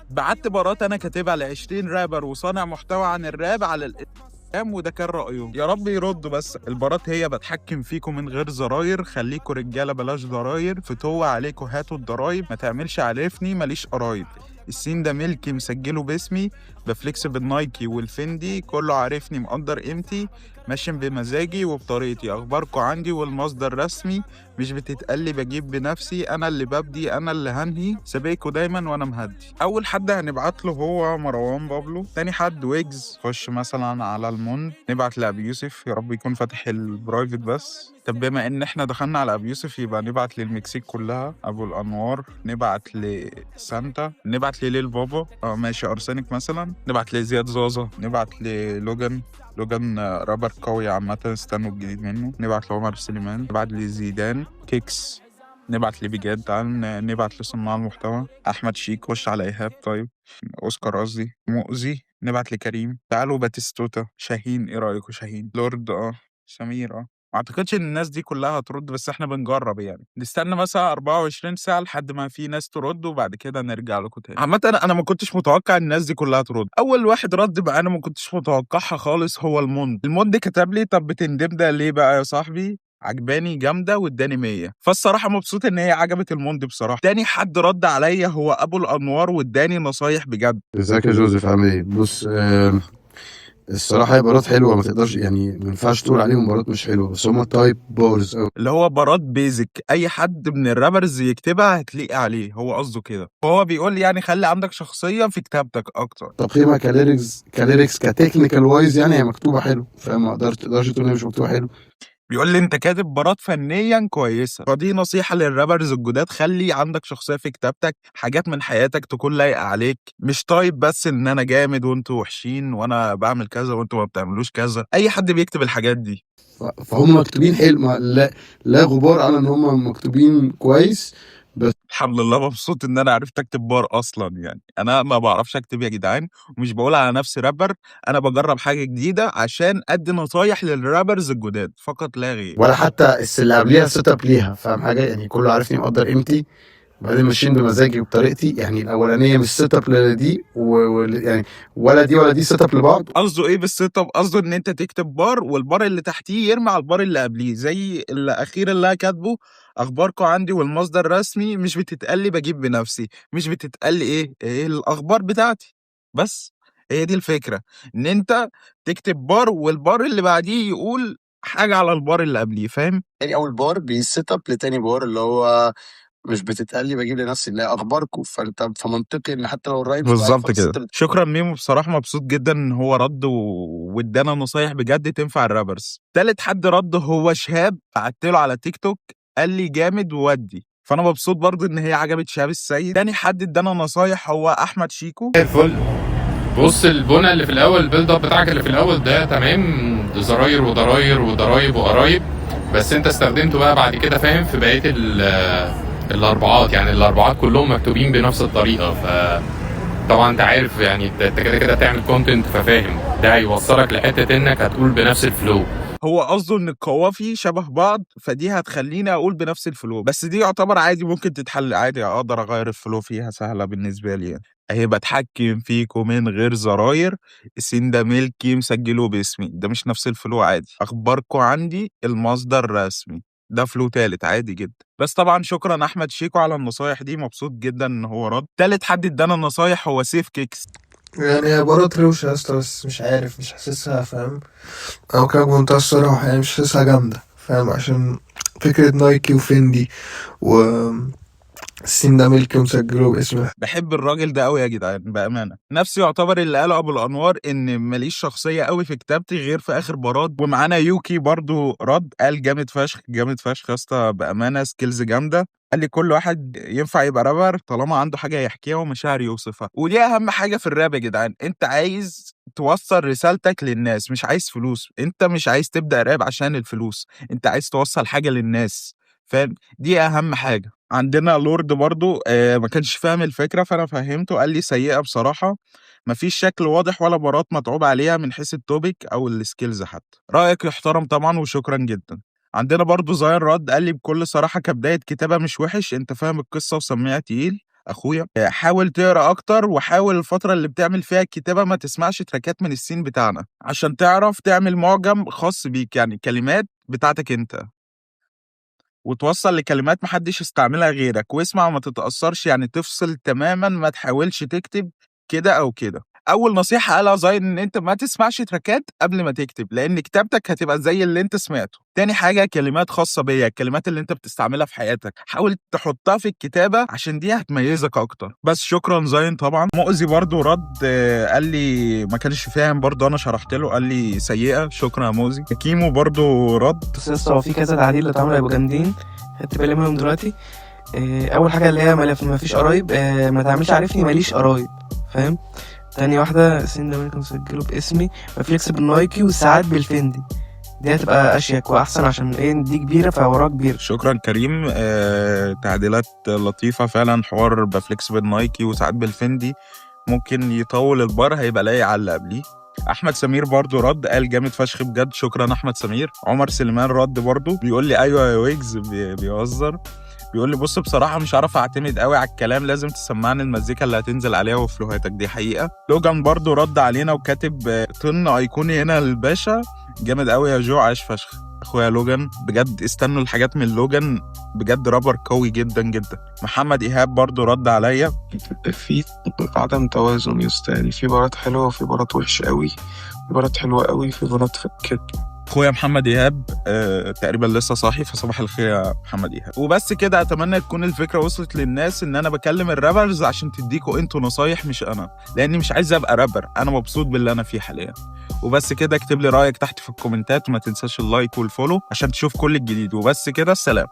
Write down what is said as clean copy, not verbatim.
بعت بارات انا كاتبها ل 20 رابر وصانع محتوى عن الراب على الانستجرام، وده كان رايهم. يا رب يردوا. بس البارات هي: بتحكم فيكم من غير زراير، خليكوا رجاله بلاش ضراير، فتوه عليكوا هاتوا الضرايب، ما تعملش عارفني ماليش قرايب، ال scene ده ملكي مسجله باسمي، ب flex بالنايكي والفندي، كله عارفني مقدر قيمتي، ماشي بمزاجي وبطريقتي، اخباركوا عندي والمصدر رسمي، مش بتتقلي بجيب بنفسي، انا اللي ببدي انا اللي هنهي، سابقكوا دايما وانا مهدي. اول حد هنبعت له هو مروان بابلو، تاني حد ويجز. خش مثلا على الموند، نبعت لابي يوسف، يا رب يكون فاتح ال private بس. طب بما ان احنا دخلنا على ابي يوسف يبقى نبعت للمكسيك كلها، ابو الانوار، نبعت لسانتا، نبعت لليل بابا، ماشي ارسنك مثلا، نبعت لزياد زازا، نبعت للوجان، لوجان رابر قوي عامة، استنوا الجديد منه، نبعت لعمر سليمان، نبعت لزيدان كيكس، نبعت لبيجاد، تعال نبعت لصناع المحتوى، احمد شيك، خش على ايهاب، طيب اوسكار قصدي مؤذي، نبعت لكريم، تعالوا باتيستوتا، شاهين، ايه رايكم شاهين، لورد، سمير. ما اعتقدش ان الناس دي كلها هترد، بس احنا بنجرب يعني، نستنى مثلا 24 ساعة لحد ما في ناس ترد وبعد كده نرجع لكم تاني. عامة انا ما كنتش متوقع ان الناس دي كلها ترد. اول واحد رد بقى انا ما كنتش متوقعها خالص هو الموند. الموند كتب لي: طب بتندم ده ليه بقى يا صاحبي؟ عجباني جامدة واداني 100. فالصراحه مبسوط ان هي عجبت الموند بصراحة. تاني حد رد عليا هو ابو الانوار واداني نصايح بجد. ازيك يا جوزيف، عامل ايه؟ بص، الصراحة هي بارات حلوة، ما تقدرش يعني ما ينفعش تقول عليهم بارات مش حلوة، بس هما type bars أوي. اللي هو بارات basic، اي حد من ال rappers يكتبها هتليق عليه، هو قصده كده. فهو بيقول لي يعني خلي عندك شخصية في كتابتك اكتر. تقييمها ك lyrics، ك lyrics ك technical wise يعني هي مكتوبة حلو، فما تقدرش تقول إن هي مش مكتوبة حلو. بيقول لي انت كاتب بارات فنيا كويسة. فدي نصيحة لل rappers الجداد: خلي عندك شخصية في كتابتك، حاجات من حياتك تكون لايقة عليك، مش type بس ان انا جامد وانتوا وحشين وانا بعمل كذا وانتوا ما بتعملوش كذا. اي حد بيكتب الحاجات دي. فهم مكتوبين حلو، لا لا غبار على ان هم مكتوبين كويس. بس الحمد لله مبسوط ان انا عرفت اكتب بار اصلا، يعني انا ما بعرفش اكتب يا جدعان، ومش بقول على نفسي رابر، انا بجرب حاجة جديدة عشان ادي نصايح لل rappers الجداد فقط لا غير. ولا حتى اللي قبليها setup ليها، فاهم حاجة؟ يعني كله عارفني مقدر قيمتي، بعدين ماشيين بمزاجي وبطريقتي. يعني الاولانية مش setup لدي يعني ولا دي ولا دي setup لبعض. قصده ايه بال setup؟ قصده ان انت تكتب بار والبار اللي تحتيه يرمي على البار اللي قبليه، زي الاخير اللي انا كاتبه: اخباركم عندي والمصدر رسمي، مش بتتقلي بجيب بنفسي، مش بتتقلي ايه الاخبار بتاعتي. بس هي دي الفكرة، ان انت تكتب بار والبار اللي بعديه يقول حاجة على البار اللي قبليه، فاهم؟ يعني اول بار بي set up لتاني بار اللي هو مش بتتقلي بجيب لنفسي اللي هي اخباركم، فانت فمنطقي ان حتى لو ال rhymes بالظبط ضعيفة بس كده. انت شكرا ميمو، بصراحة مبسوط جدا ان هو رد وادانا نصايح بجد تنفع ال rappers. تالت حد رد هو شهاب، بعت له على تيك توك قال لي جامد وودي، فانا مبسوط برضو ان هي عجبت شهاب السيد. تاني حد ادانا نصايح هو احمد شيكو. زي الفل. بص، البنى اللي في الاول، ال build up بتاعك اللي في الاول ده تمام، زراير وضراير وضرايب وقرايب، بس انت استخدمته بقى بعد كده فاهم في بقية الاربعات، يعني الاربعات كلهم مكتوبين بنفس الطريقه. ف طبعا انت عارف يعني انت كده كده بتعمل content، ففاهم ده هيوصلك لحته انك هتقول بنفس ال flow. هو قصده ان القوافي شبه بعض، فدي هتخليني اقول بنفس ال flow، بس دي يعتبر عادي ممكن تتحل عادي، اقدر اغير ال flow فيها، سهلة بالنسبة لي يعني. اهي بتحكم فيكم من غير زراير، ال scene ده ملكي مسجله باسمي، ده مش نفس ال flow عادي. اخباركم عندي المصدر رسمي، ده flow تالت عادي جدا. بس طبعا شكرا احمد شيكو على النصايح دي، مبسوط جدا ان هو رد. تالت حد ادانا النصايح هو سيف كيكس. يعني هي بارات روشة يا اسطى، بس مش عارف، مش حاسسها، فاهم؟ أو كان بمنتهى الصراحة يعني مش حاسسها جامدة، فاهم؟ عشان فكرة نايكي وفيندي و ال scene ده ملكي ومسجله باسمي. بحب الراجل ده قوي يا جدعان بامانه. نفسي يعتبر اللي قاله ابو الانوار ان ماليش شخصية قوي في كتابتي غير في اخر بارات. ومعانا يوكي برضو رد قال جامد فشخ، جامد فشخ يا اسطى بامانه، skills جامدة. قال لي كل واحد ينفع يبقى رابر طالما عنده حاجة يحكيها ومشاعر يوصفها، ودي اهم حاجة في الراب يا جدعان. انت عايز توصل رسالتك للناس، مش عايز فلوس، انت مش عايز تبدا راب عشان الفلوس، انت عايز توصل حاجة للناس، فاهم؟ دي اهم حاجة. عندنا لورد برضو ما كانش فاهم الفكرة فانا فهمته، قال لي سيئه بصراحة، مفيش شكل واضح ولا بارات متعوب عليها من حيث ال topic او ال skills حتى. رايك يحترم طبعا وشكرا جدا. عندنا برضو زاين رد قال لي بكل صراحة كبداية كتابه مش وحش، انت فاهم القصة وسميها تقيل. اخويا. حاول تقرا اكتر، وحاول الفترة اللي بتعمل فيها الكتابة ما تسمعش تراكات من ال scene بتاعنا عشان تعرف تعمل معجم خاص بيك، يعني كلمات بتاعتك انت، وتوصل لكلمات محدش يستعملها غيرك. واسمع وما تتأثرش، يعني تفصل تماما، ما تحاولش تكتب كده او كده. اول نصيحة قالها زاين ان انت ما تسمعش تراكات قبل ما تكتب، لان كتابتك هتبقى زي اللي انت سمعته. تاني حاجة، كلمات خاصة بيا، الكلمات اللي انت بتستعملها في حياتك حاول تحطها في الكتابة عشان دي هتميزك اكتر. بس شكرا زاين. طبعا مؤذي برضو رد، قال لي ما كانش فاهم برضو، انا شرحت له قال لي سيئة. شكرا يا مؤذي. كيمو برضو رد. بس لسه هو في كذا تعديل اللي اتعمل هيبقوا جامدين، خدت بالي منهم دلوقتي. اول حاجة اللي هي ما فيش قرايب، ما تعملش عارفني ماليش قرايب، فاهم؟ تاني واحدة سين ده ممكن مسجله باسمي، ب flex بالنايكي وساعات بالفندي، دي هتبقى اشيك واحسن عشان ايه، دي كبيرة فوراها كبير. شكرا كريم. تعديلات لطيفة فعلا. حوار ب flex بالنايكي وساعات بالفندي ممكن يطول البار، هيبقى لايق على اللي قبليه. احمد سمير برضو رد قال جامد فشخ بجد، شكرا احمد سمير. عمر سليمان رد برضو بيقول لي ايوه يا ويجز، بيهزر، بيقول لي بص بصراحة مش عارف اعتمد قوي على الكلام، لازم تسمعني المزيكا اللي هتنزل عليها وفلوهاتك، دي حقيقة. لوجان برضو رد علينا وكاتب طن ايقوني هنا الباشا، جامد قوي يا جو، عاش فشخ. اخويا لوجان بجد استنوا الحاجات من لوجان، بجد رابر قوي جدا جدا. محمد ايهاب برضو رد عليا. في عدم توازن يا اسطى، يعني في بارات حلوة وفي بارات وحشة قوي، في بارات حلوة قوي، في بارات كده. اخويا محمد ايهاب تقريبا لسه صاحي، فصباح الخير يا محمد ايهاب. وبس كده، اتمنى تكون الفكرة وصلت للناس ان انا بكلم ال rappers عشان تديكوا انتوا نصايح مش انا، لاني مش عايز ابقى رابر، انا مبسوط باللي انا فيه حاليا. وبس كده، اكتب لي رايك تحت في الكومنتات، وما تنساش ال like وال follow عشان تشوف كل الجديد. وبس كده، سلام.